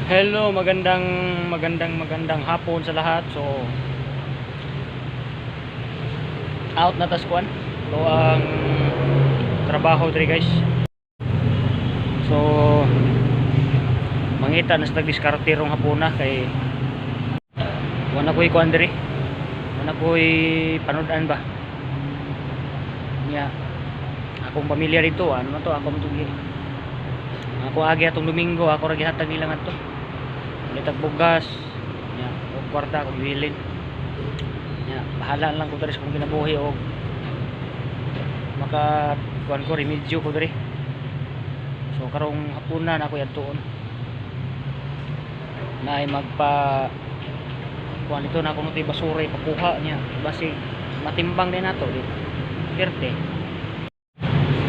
Hello, magandang magandang magandang hapon sa lahat. So out na tas kuan. Ito ang trabaho diri, guys. So mangita na sa tagdiskarte rong hapuna kay wala ko'y kuan diri. Wala ko'y panood-an ba. Nya akong pamilya dito, ano man to, ako man to. Ako agi atong Domingo, ako ra gihatag nila ngadto. Ulit bugas, nya og kwarta akong gibilin. Nya bahala lang ko diri sa akong kinabuhi og maka kuan ko, remedyo ko diri. So karong hapunan ako adtuon. Naay magpa kuan ito na kuno basura ipakuha niya. Basig matimbang din nato di. Perte.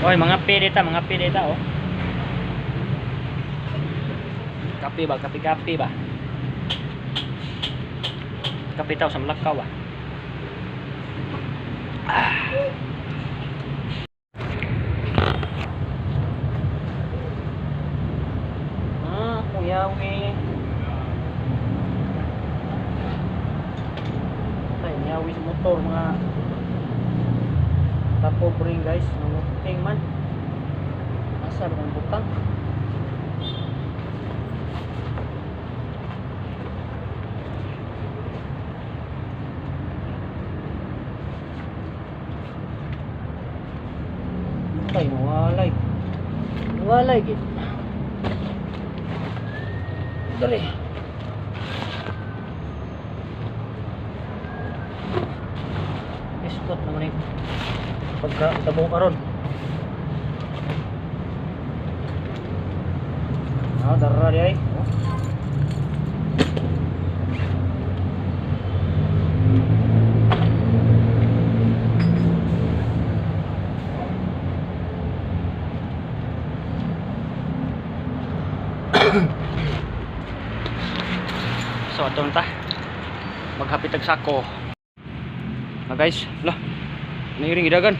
Oy, mga pidita oh. Kape ba? Kape-kape ba? Kape tao sa Malakaw ah. Ah, kuyawi. Ay, niyawi sa motor mga kapobreng, guys. Nanguting man. Asa ba ang butang? Ay, nawalay. Nawalay, gid. Dali. Istot naman eh. Pagka tabo karon. Ah, dara di ay. Oh. So ato na ta. Maghapit tag sako. Ah guys, lah. Nairing idagan.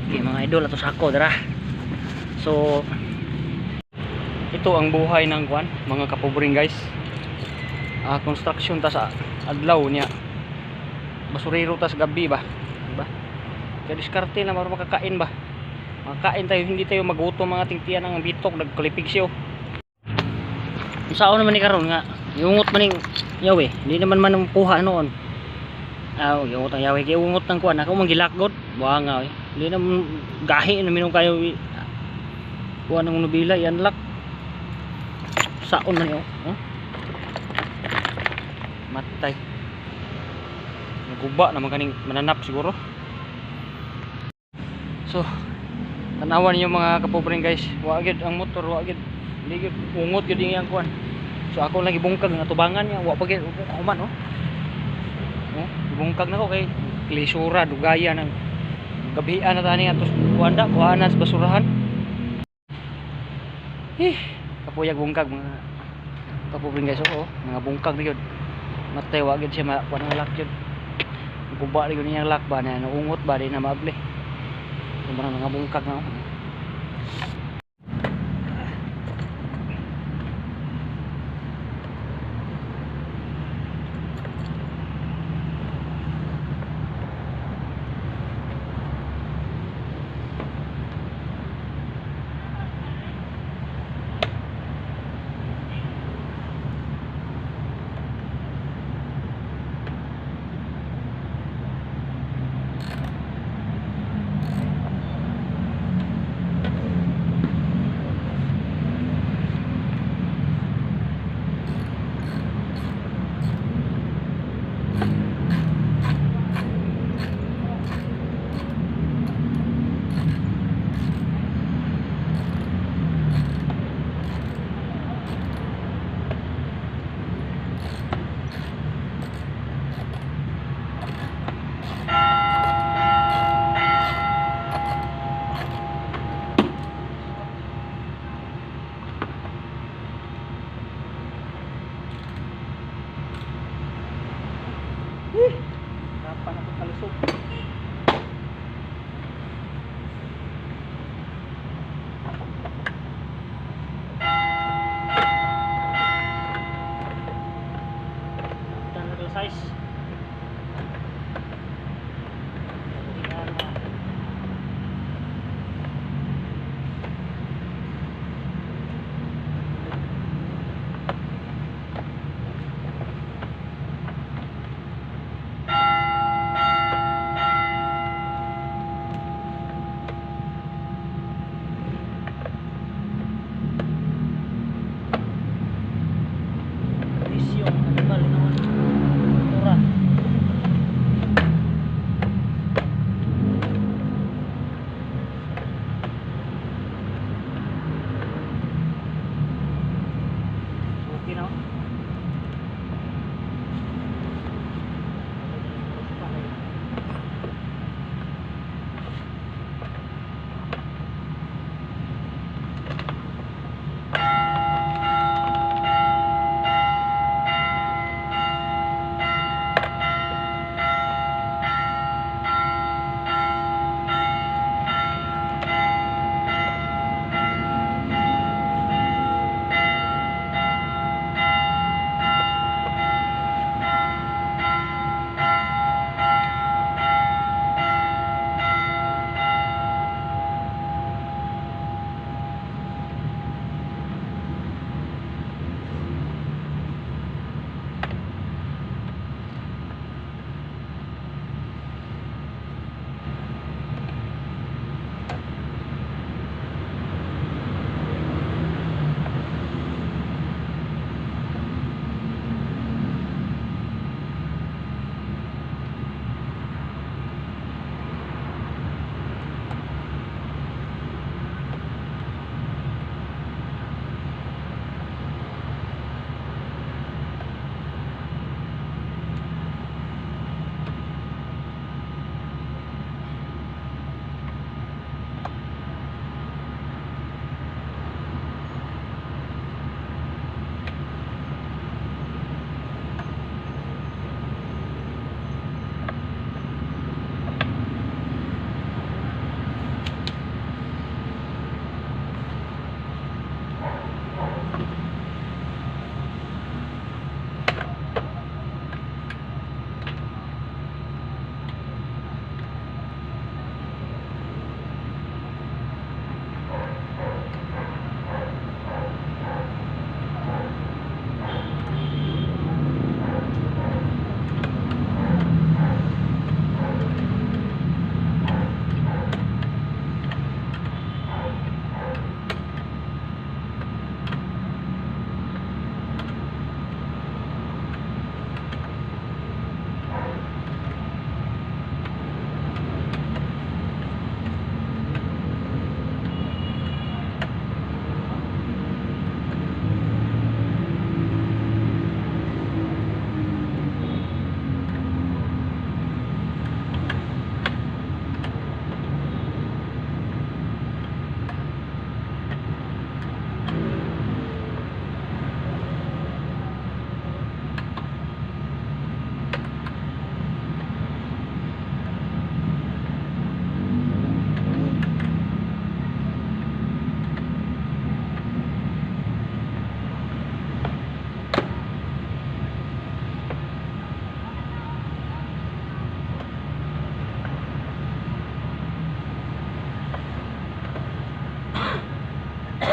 Okay mga idol, ato sako dara. So ito ang buhay ng kwan, mga kapobring, guys. Ah, construction ta sa adlaw niya. Basurero ta sa gabi ba? Diba? Kaya diskarte na para makakain ba. Makakain tayo, hindi tayo magutom mga tingtiyan ang bitok, nagkalipig siyo. Saan naman ni karon nga yungot man ning yawe, hindi naman man ang kuha noon. Ah, yungot ang yawe kay ungot ng kuan ako man gilakgot. Buha nga eh. Hindi naman gahi na minong kayo kuha ng nobila i-unlock. Saon man yo, oh. Matay. Naguba naman kaning mananap siguro. So tanawan niyo mga kapobreng, guys. Wa gyud ang motor, wa gyud. Hindi gyud ungot gyud iyang kuan. So ako lang gibungkag nga tubangan niya, wa pa gyud human oh. Oh, gibungkag nako kay klisura dugaya nang gabian na tani atos kuan da, kuhanan sa basurahan. Eh, kapuyag bungkag mga kapobreng, guys, oh, mga bungkag na gyud. Matay, wa gyud siya makuan ang lock gyud. Guba gyud niyang lock ba na naungot ba di na maabli. So, mga bungkag na oh.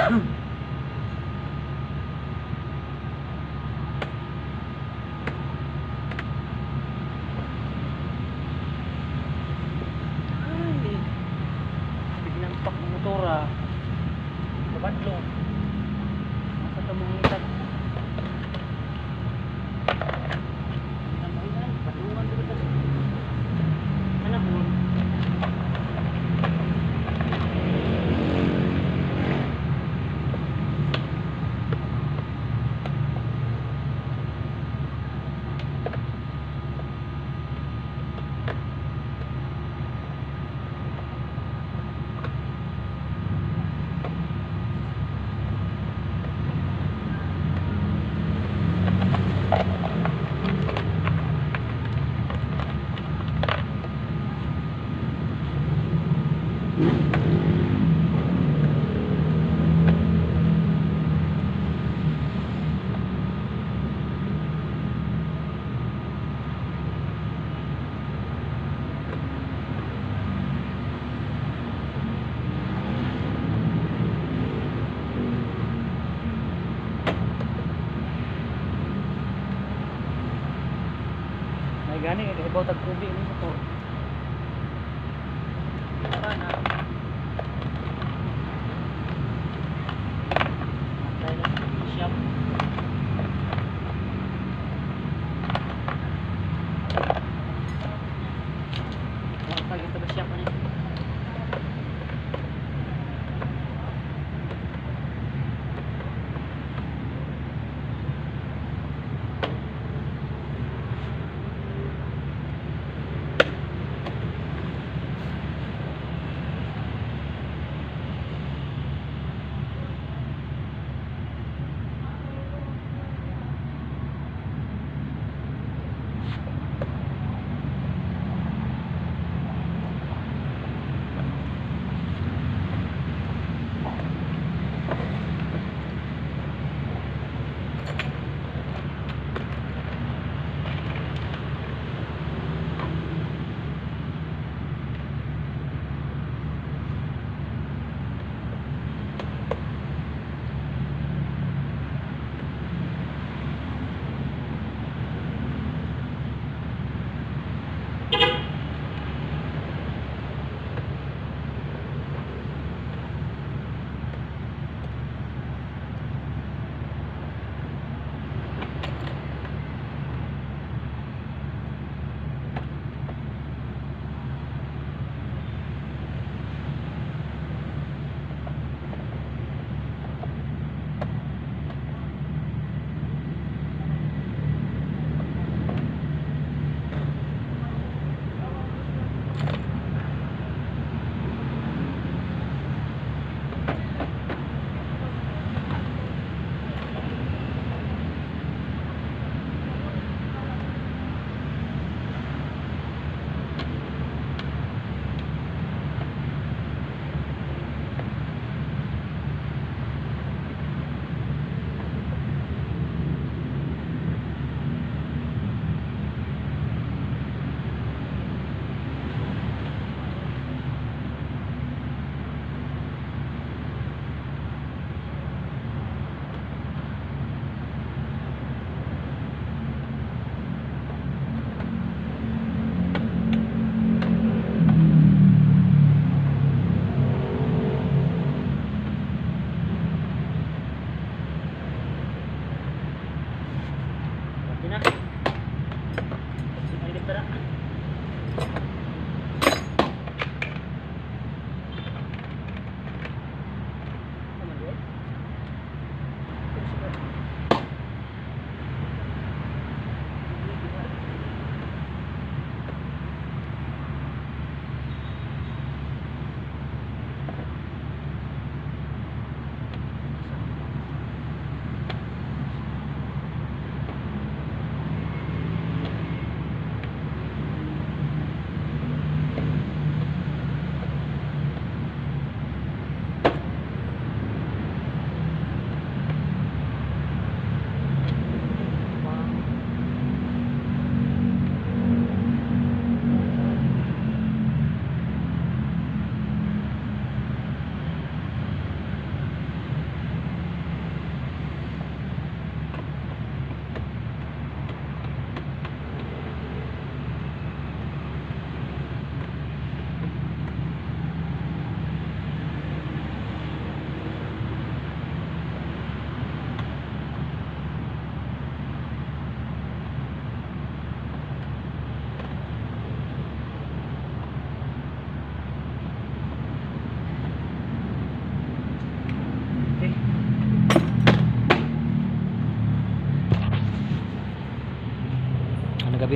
Ay, biglang pak ng motor ah. Kabadlong. Nasa tamong itak. Badlungan dito ta. Anak mo. May gani ibaw tag kubi ni motor. Tara na. Antay na sa shop. Wala pa yung taga shop ani.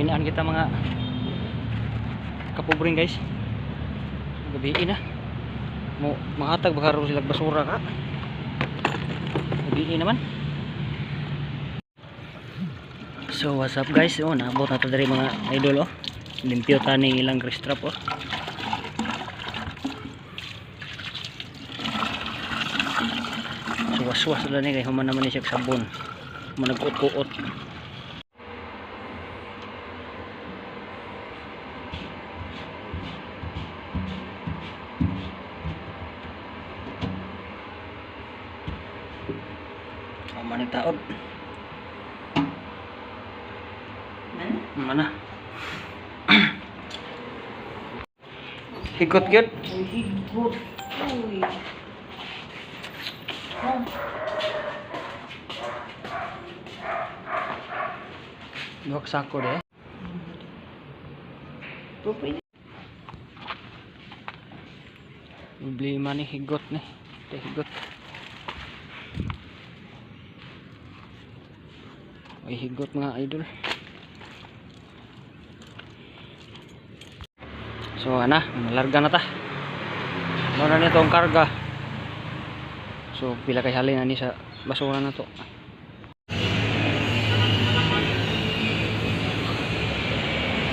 Binaan kita, mga kapubring guys. Gabi na. Mo mahatag ba karon sila basura ka? Gabi naman. So what's up, guys? Oh, naabot na ta diri, mga idol, oh. Limpyo ta ning ilang grease trap, oh. So waswas lang ni kay human naman ni siya og sabon. Mo nagkuot-kuot. Human nagtaod. Man? Mana? Higot gyud. Uy, higot. Uy. Oh, Duha ka sako de. Pero pwede. Problema ni higot ni. Ito higot. Ay, higot, mga idol. So ana, malarga na ta. Mao na nito ang karga. So pila kay halin ani sa basura na to.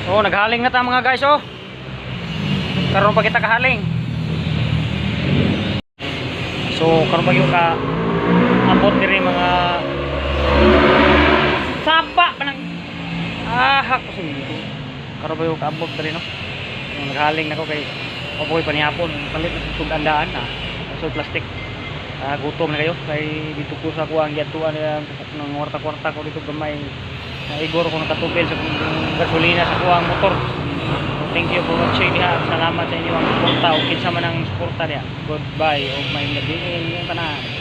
So naghaling na ta, mga guys, oh. Karon pa kita kahaling. So karon pa gyud ka abot diri, mga sapa pa nang ah ko sa. Karon pa gyud ka abot diri, no. Naghaling na ko kay Oboy panihapon palit na sa andaan na. So plastic. Ah, gutom na kayo kay dito ko sa kuang giatuan nila ng kwarta-kwarta ko dito gamay. Naigor ko nakatubil sa gasolina sa kuang motor. So, thank you for watching diha. Salamat sa inyong suporta o kinsa man ang suporta diha. Goodbye o may gabi inyong tanan.